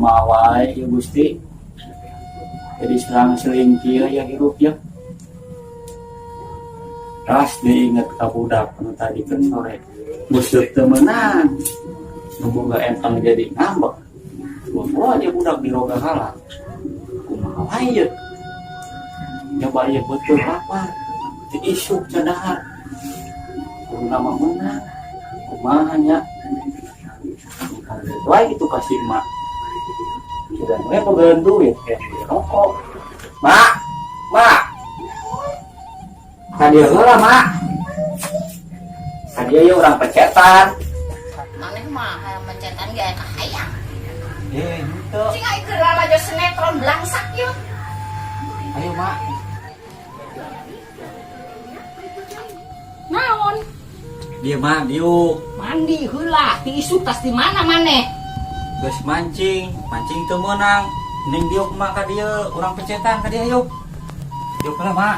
Kumaha wae ya Gusti. Jadi serang seling kieu ya hirup ya. Ras diinget ka budak nu tadi kan sore. Busuk teu meunang. Nu boga entang jadi ngambek. Gua aja budak diroga kalah. Kumaha wae ya. Coba ya betul lapar. Ti isuk can dahar. Kudu nama meunang. Kumaha nya. Wae gitu kasih mak. Sudah we boga duit kayak beli rokok. Mak, mak. Ka dieu heula, Mak. Ka dieu ye urang pencetan. Maneh mah hayang pencetan ge aya kahayang. Eh, henteu. Cing aing keur lalajo sinetron blangsak yeuh. Ayo, Mak. Naon? Dia mah diuk. Mandi heula, ti isuk tas di mana maneh? Geus mancing, mancing teu meunang. Ning diuk mak ka dieu, urang pencetan ka dieu yuk. Diuk heula, Mak.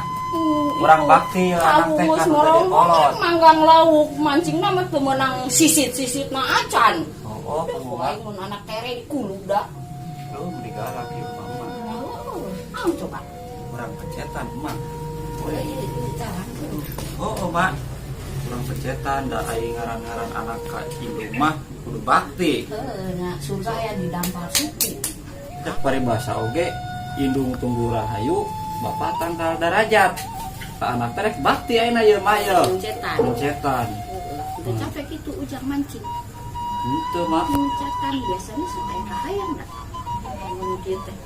Urang bakti anak teh Geus kan udah dikolot. Manggang lauk mancingna mah teu meunang sisit-sisitna acan. Oh, Duh, aing mun anak tere dikulub da. Lu beli galak ieu mama. Ah, coba. Urang pencetan, Mak. Boleh jalan. Oh, Mak. Urang pencetan da aing ngaran-ngaran anak ka indung mah kudu bakti. Heuh, nya surga aya di dampal suku. Cek paribasa oge indung tunggu rahayu, bapak tangkal darajat. Ka anak teh rek bakti ayeuna ieu mah ieu. Pencetan. Pencetan. Heeh, teu capek kitu ujang mancing. Henteu, Mak. Pencetan biasanya sok aya kahayang da. Mun kieu teh.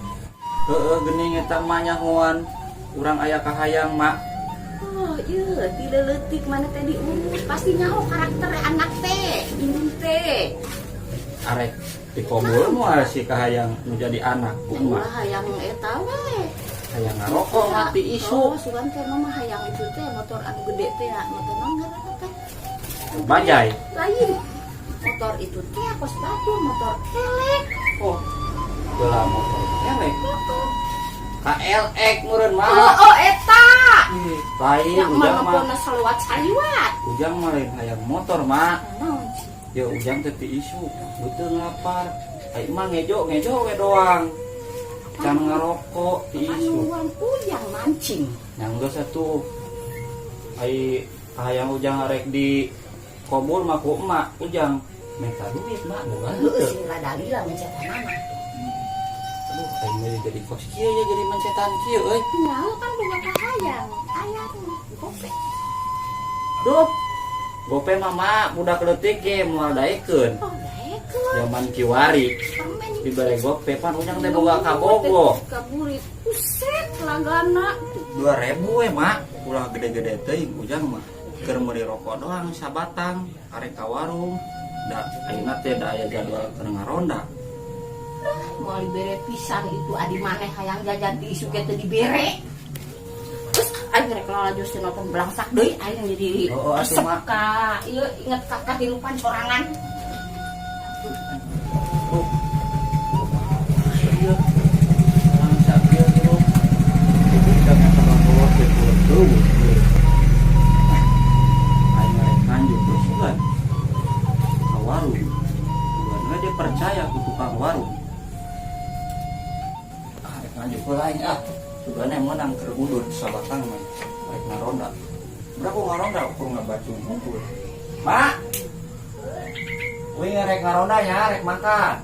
Heeh, geuning eta mah nyahoan urang aya kahayang, Mak. Oh, iya, ti leutik mana teh diurus, pasti nyaho karakter anak teh, indung teh. Arek dikobul moal si kahayang nu jadi anak ku emak. Ulah hayang eta we. Hayang ngarokok mati Oh, isu. Sugan teh mah hayang itu teh motor anu gede teh ya, motor naon ngaranna teh? Bajai. Lain. Motor itu teh kos batur, motor kelek. Oh, geula motor kelek. KLX meureun mah. Oh, oh eta. Lain Ya ujang mah mah. pona saluat saliwat. Ujang mah lain hayang motor, Mak. Naon sih? Ya ujang teh ti isu, beuteung lapar. Ai mah ngejo ngejo we doang. Can ngarokok ti isu. Anuan ujang mancing. Yang geus atuh. Ai hayang ujang arek di kobul mah ku emak ujang minta duit mak boga Heueuh henteu. Sing ladalila mencetanana. Aduh, aing mah jadi kos kieu ya jadi mencetan kieu euy. Nyaho kan boga kahayang, hayang gope. Duh. Gope mah mak budak leutik ge moal daekeun. Oh, daekeun. Zaman kiwari Permen dibere gope pan ujang teh boga kabogo. Kaburit. Buset lagana. 2000 we mak, ulah gede-gede teuing ujang mah. Keur meuli rokok doang sabatang, arek ka warung. Da ayeuna teh da aya jadwal keur ngaronda. Moal dibere pisan itu adi maneh hayang jajan ti isuk teh dibere. Terus aing rek lalajo sinetron blangsak deui aing jadi Oh, oh, atuh, resep Mak. ka ieu inget ka kahirupan sorangan. Oh. Iya. Bangsa kieu hirup. Ujang eta mah kolot teh tuh. Aing rek lanjut terus sugan. Ka warung. Sugan we dia percaya ku tukang warung. Ah, rek lanjut heula aing ah. Sugan yang menang keur udud sabatang mah. Rek ngaronda. Berapa ngaronda ukur ngabacung hungkul. Mak. Wih rek ngaronda ya, rek makan.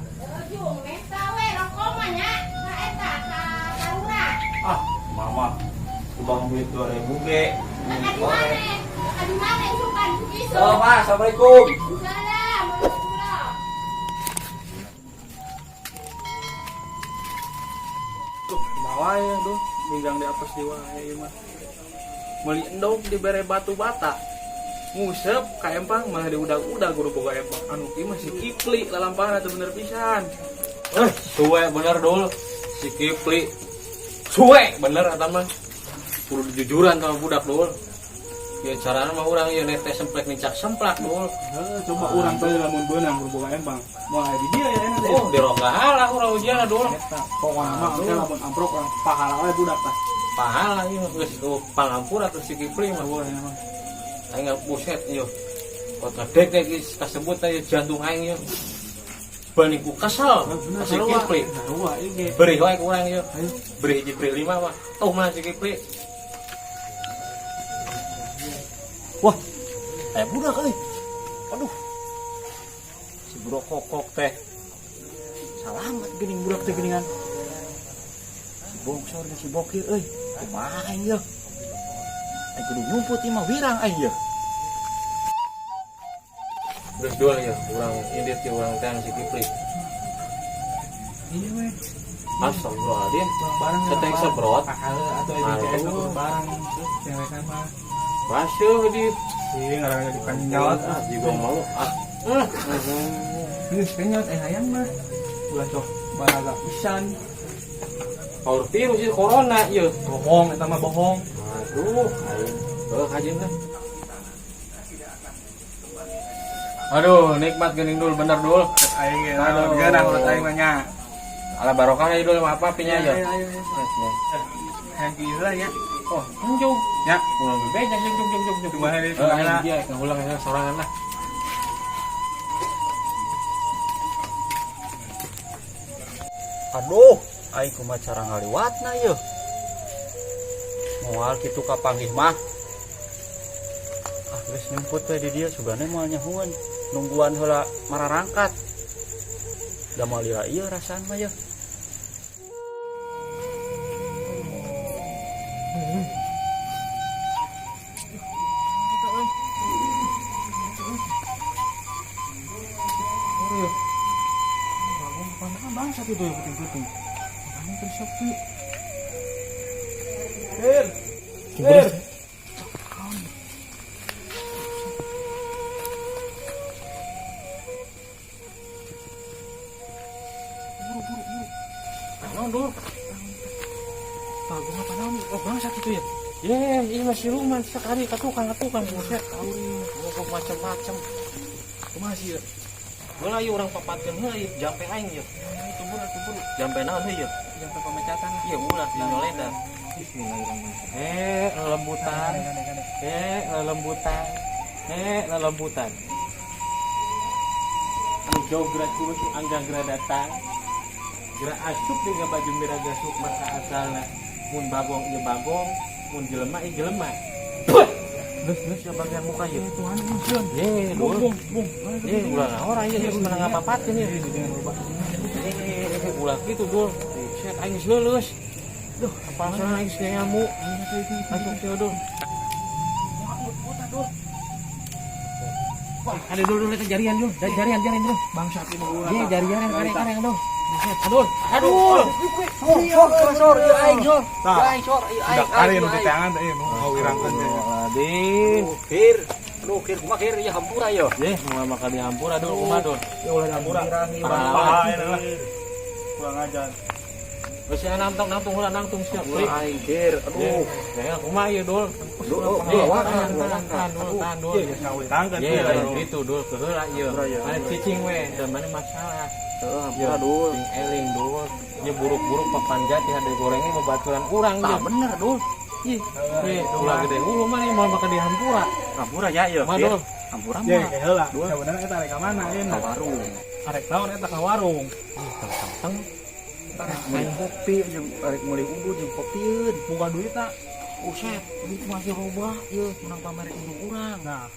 Jung, eta we rokok mah nya. Ka eta ka kalurah. Ah, mama. Kubang duit 2000 ge. Ka di mana? Ka di mana isukan isuk? Oh, Mas, assalamualaikum. Salam. Warahmatullah. Tuh, mawa ya duh, minggang di atas di wae ieu mah. Meuli endog dibere batu bata. Ngusep ka empang malah diudag-udag guru boga empang. Anu ieu mah si Kipli lalampahan atuh bener pisan. Suwe bener dul. Si Kipli. Suwe bener eta mah. Kudu jujuran sama budak dul. Ya carana mah urang ieu nete semplek nincak semplak dul. Heuh, coba urang teh lamun beunang kudu boga empang. Moal aya di dieu ya enak teh. Oh, diroga halah urang ujian dul. Eta pokona mah engke lamun amprok urang pahala we budak tah. Pahala ieu mah geus pangampura tuh si Kipli mah. Eueuh mah. Aing buset ieu. Kok ngedek geus kasebut aya jantung aing ieu. Bani ku kesel. Si Kipli. Sarua ieu ge. Beri wae ku urang ieu. Beri hiji beri lima mah. Tuh mah si Kipli. Wah, aya budak euy. Aduh. Si budak kokok teh. Salamat geuning budak teh geuningan. Si bongsor jeung si bokir euy. Kumaha aing yeuh? Aing kudu nyumput ieu mah wirang aing yeuh. Terus dua ya, urang indit ya urang teh si Kipli. Iya we. Astagfirullahaladzim. Urang bareng. Setek sebrot. Pakale atuh jeung CS Aduh. urang bareng. Cewekan mah. Baseuh di. Ih, ngaranna dikenyot. Ah, juga mau. Ah. Geus kenyot eh hayang mah. Ulah sok baraga pisan. Power virus ieu corona ieu. Bohong eta mah bohong. Aduh, aing. Heuh kajeun lah. Aduh, nikmat geuning dul, bener dul. Aing ge Aduh. geunah menurut aing mah nya. Ala barokah ieu dul apa pinya Ayo ya. ayo ayo. Hayang kieu lah nya. Oh, enjung. Nya. Ulang bebeja jung jung jung jung. Kumaha deui, Eh, kumaha? aing dia ngulang ya sorangan lah. Aduh, aing kumaha cara ngaliwatna yeuh. Moal kitu kapanggih mah. Ah, geus nyumput we di dieu sugane moal nyahueun. Nungguan heula mararangkat. Da moal lila ieu rasaan mah yeuh. Bangsat itu ya puting-puting. Makanya terus sepi. Kir. Kir. Buru buru buru. Naon dul? Bagus apa naon? Oh bangsat itu ya. Ye, ini masih luman sekali katukang katukang buset. Ngomong macam-macam. Kumaha sih ya? Heula ieu urang papatkeun heula ieu jampe aing ieu. Itu buru itu buru. Jampe naon heuh ieu? Jangan pemecatan lah. Ieu ulah di nyoledan. Bismillahirrahmanirrahim. Lelembutan. Lelembutan. Lelembutan. Anu jauh gerak kurus angga gerak datang. Gerak asup dengan baju merah gasuk maka asalna mun bagong ieu bagong, mun jelema ieu jelema. Terus terus ya bagian muka ieu. Tuhan sieun. Ye, Bung dul. bung bung. Ye, ulah orang ieu geus menang ngapapatkeun ieu. Ulah kitu dul. Buset aing geus leuleus. Duh, apa aing geus nyamu. Masuk sih dul. Ada dulu dulu jarian dulu, jarian jarian dulu. Bangsat ieu mah ulah. Ye, jarian kareng kareng dulu. Aduh, aduh. Sor, sor, sor, ieu aing sor. Tah. Ieu aing sor, ieu aing. Udah kari nu di tangan teh nu ngawirangkeun teh. Astagfirullahaladzim. Kir. Aduh, kir kumaha kir ieu hampura yeuh. Ye, mau makan di hampura dul, kumaha dul. Ya ulah hampura. Pahlawan. Pahlawan lah. Kurang ajar. Geus ya nangtung nangtung heula nangtung siap. Hampura aing kir. Aduh. Ya, kumaha ieu dul? Aduh, Ye, pahlawan, tahan, tahan, pahlawan. tahan dul, tahan dul. Iya, geus ngawirangkeun Ye, tuh. lain gitu dul, keheula ieu. Hampura, ieu. Mana cicing we, dan mana masalah. Heeh, hampura dul. Sing eling dul. Ye buruk-buruk papan jati hade gorengnya babaturan urang Tah ieu. bener dul. Ih, ye, ulah gede hulu mana mau makan di hampura. Hampura ya ieu. Kumaha Kir. dul? Hampura Ye, mah. kayak heula. Sebenarnya eta arek ka mana ieu? Ka warung. Arek naon eta ka warung? Teng. Meuli kopi jeung arek meuli unggul jeung kopieun. Buka duit tak? Buset, duit mah ge loba ieu menang pamer indung urang. Nah,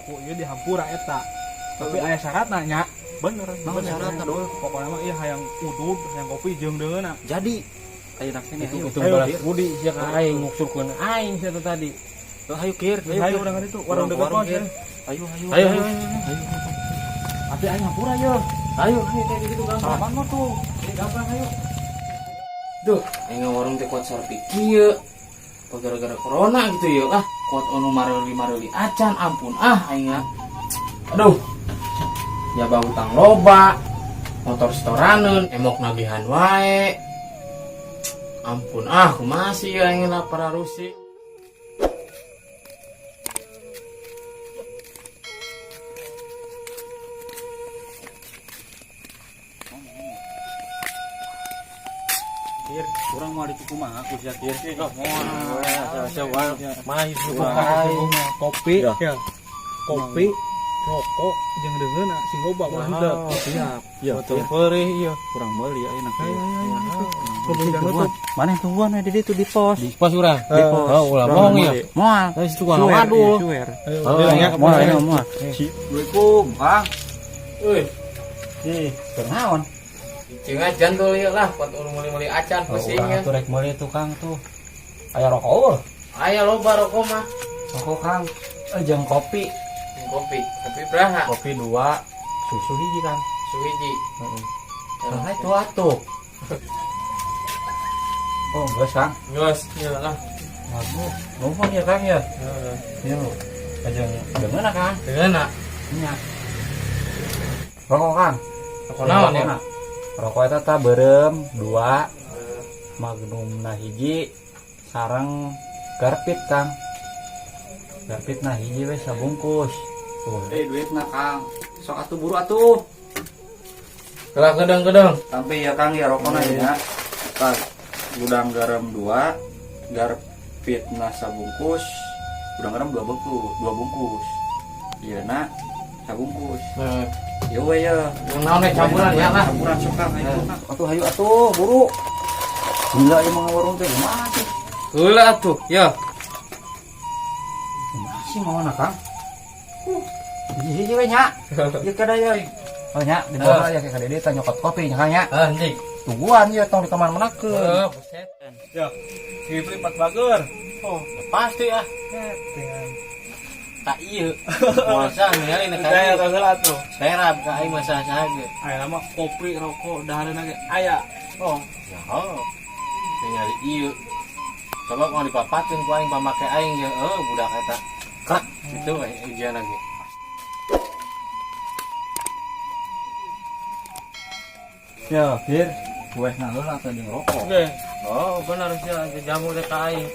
ku ieu di hampura eta. Tapi aya syaratna nya. Bener, Naon syaratna, Dul? Pokoknya mah ieu hayang udud, hayang kopi jeung deungeunna. Jadi ayeuna keneh ayo. Itu Ayo, balas Kir. budi sia ka aing nguksurkeun aing sia teh tadi. Ayo kir, Ayo urang ka ditu, warung Urang ke deket warung, mah. Kir. Ayo ayo. Ayo, ayo, Ayo. Tapi aing hampura ye. Ayo, ayo kayak gitu gampang. Salaman mah tuh. Ini gampang ayo. Duh, aing warung teh kuat sarpi kieu. Apa gara-gara corona gitu ya? Ah, kuat ono mareuli-mareuli acan, ampun ah aing ah. Aduh. Jaba hutang loba, motor setoraneun, emok nagihan wae. Ampun ah, kumaha sih aing lapar arusi. Kir, urang mau ditu kumaha ku sia kir. Wah, Kopi, Ya. ya. Kopi Rokok jeung deungeunna sing loba ulah henteu. Oh, siap. Ya, Betul perih ieu. Kurang meuli ayeuna. Ayo ayo ayo. Kebun nutup. Mana tungguan we di ditu di pos. Di pos urang. Di pos. Oh, ulah bohong ya. Moal. Tapi situ tukang wadul. Suwer. Ayo, Oh, ya. Moal ayeuna moal. Assalamualaikum, Kang. Euy, Ih, keur naon? cing acan tuh ieu lah, kuat urang meuli-meuli acan Oh, pusing urang ya. atuh rek meuli tukang tuh. Aya rokok eueuh. Aya loba rokok mah. Rokok Kang. Eh, jeung kopi. Kopi, kopi beraha. Kopi 2, susu hiji Kang. Suhiji. Heeh. Nah, itu atuh. Oh, geus Kang. Geus, ieu lah. Waduh, nuhun ya Kang ya. Heeh. Yo, ajeng deungeunna Kang. Deungeunna. Nya. Rokok Kang. Rokok naon ya? Rokok eta tah beureum 2, Magnum na hiji, sareng Garpit Kang. Garpit na hiji we sabungkus. Tuh, eh duitna Kang. Sok atuh buru atuh. Kelah kedeng-kedeng. Sampai ya Kang ya rokokna ya. Tah, gudang garam 2, Garpit na sabungkus, gudang garam 2 bungkus, 2 bungkus. Ieu na sabungkus. Heeh. Yo we ya. Naon we campuran ya lah. Campuran sok Kang, ayo Kang. Atuh hayu atuh buru. Gila ieu mah warung teh kumaha sih? Heula atuh, ya. Kumaha sih mawana Kang? Hiji-hiji we nya. Ieu kada ya. Oh nya, di bawah ya kayak dede teh nyokot kopi nya Kang nya. Heuh, anjing. Tungguan ya tong di kamar manakeun. Heeh, buset. Ya. Si Kipli empat bager. Oh, ya pasti ah. Dengan Tak ieu. Moal sah ningali na ka Saya ieu. heula tuh. Serap ka aing mah saha ge. Aya nama kopi, rokok, dahareuna ge aya. Oh, ya oh. Ningali ieu. Coba mau dipapakeun ku aing pamake aing ge, heuh budak eta. Krek gitu we ujian ge. Ya, Bir. Wes nah heula teh jeung rokok. Oke. Oh, benar sih jamu teh ka aing.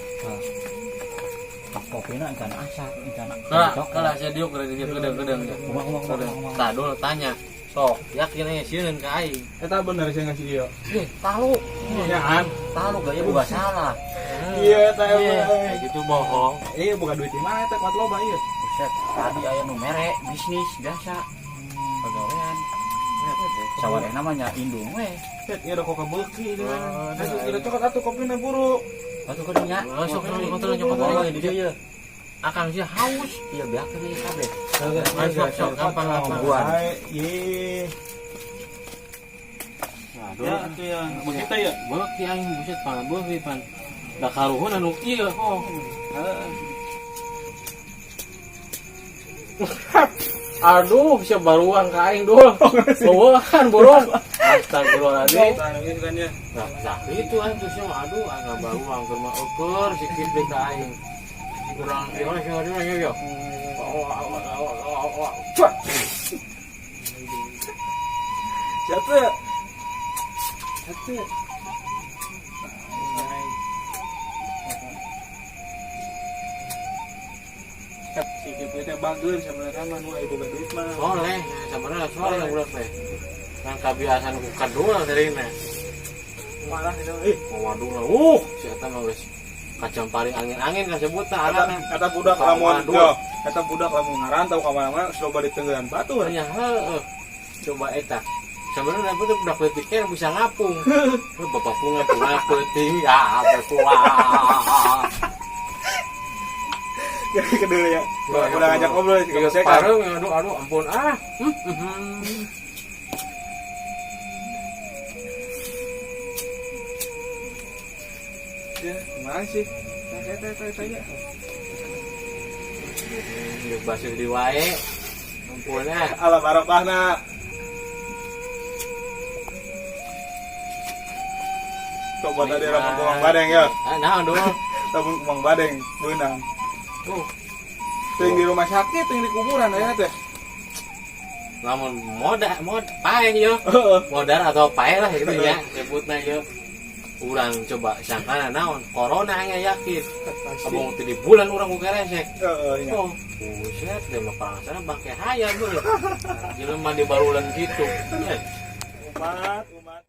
Tah kopina encan asak, encan Lah, kalah saya diuk dari dia gedeng-gedeng ya. Kumaha kumaha kumaha. Tah dulu tanya. Sok, yakin aja sieun ka aing. Eta bener sih ngasih ieu. Ih, talu. Ya an. Talu gaya boga salah. Iya eta Iya, emang. kayak gitu bohong. Iya bukan duit di mana eta kuat loba ieu. Buset, tadi aya nu mere bisnis biasa. Pagawean. Sawarehna mah nya indung we. Set ieu rokok kabeuki ieu. Aduh, ieu cokot atuh kopina buru. Atuh kudu nya. Oh, sok sok nyokot nyokot Oh, di dieu ye. Akang sih haus. Iya beakeun ieu kabeh. Sok sok gampang gampang. Gua. Ye. Aduh. Ya atuh ya. Begitu ya. Beuki aing buset pan beuki pan. Da karuhun anu ieu oh. Aduh, bisa baruang ka aing dul. Bawahan burung. Astagfirullahaladzim. Tah ieu kan ya. Nah, nah itu aing tuh sih aduh aing baruang keur mah eueur si Kipli ka aing. Kurang ieu sih ieu ieu ieu. Cuak. Siapa? Siapa? Si Kipli teh bager sebenarnya mah nu aya boga duit mah. Soleh, sebenarnya soleh budak teh. Kan kabiasaan ku kadul sarina. Malah itu ih. Waduh, si eta mah geus kacampari angin-angin kasebutna arana. Kata budak lamun Waduh. yo, kata budak lamun ngarantau ka mana-mana geus loba ditenggelan batur. Nya heueuh. Coba eta. Sebenarnya budak budak leutik kan bisa ngapung. Bapak punga punga peuting ah kuah. Jadi kedua ya. Udah ngajak ngobrol sih Geus saya kan. pareng aduh aduh ampun ah. Ya, kemana sih? Nah, eta eta eta ya. Geus basuh di wae. Ampun ah. Ala barokahna. Coba tadi lamun kumang badeng ya. Ah, naon dul? Lamun kumang badeng beunang. Tuh, Ting di rumah sakit, ting di kuburan aya teh. lamun moda mod paeh yo. Heeh. Modar atau paeh lah gitu ya sebutna yo. Urang coba sangkana naon corona nya yakin. Abong teh di bulan urang ku keresek. Heeh, nya. Oh, buset deh mah perangsana bangke hayam beuh. Jelema di barulan gitu. Umat, umat.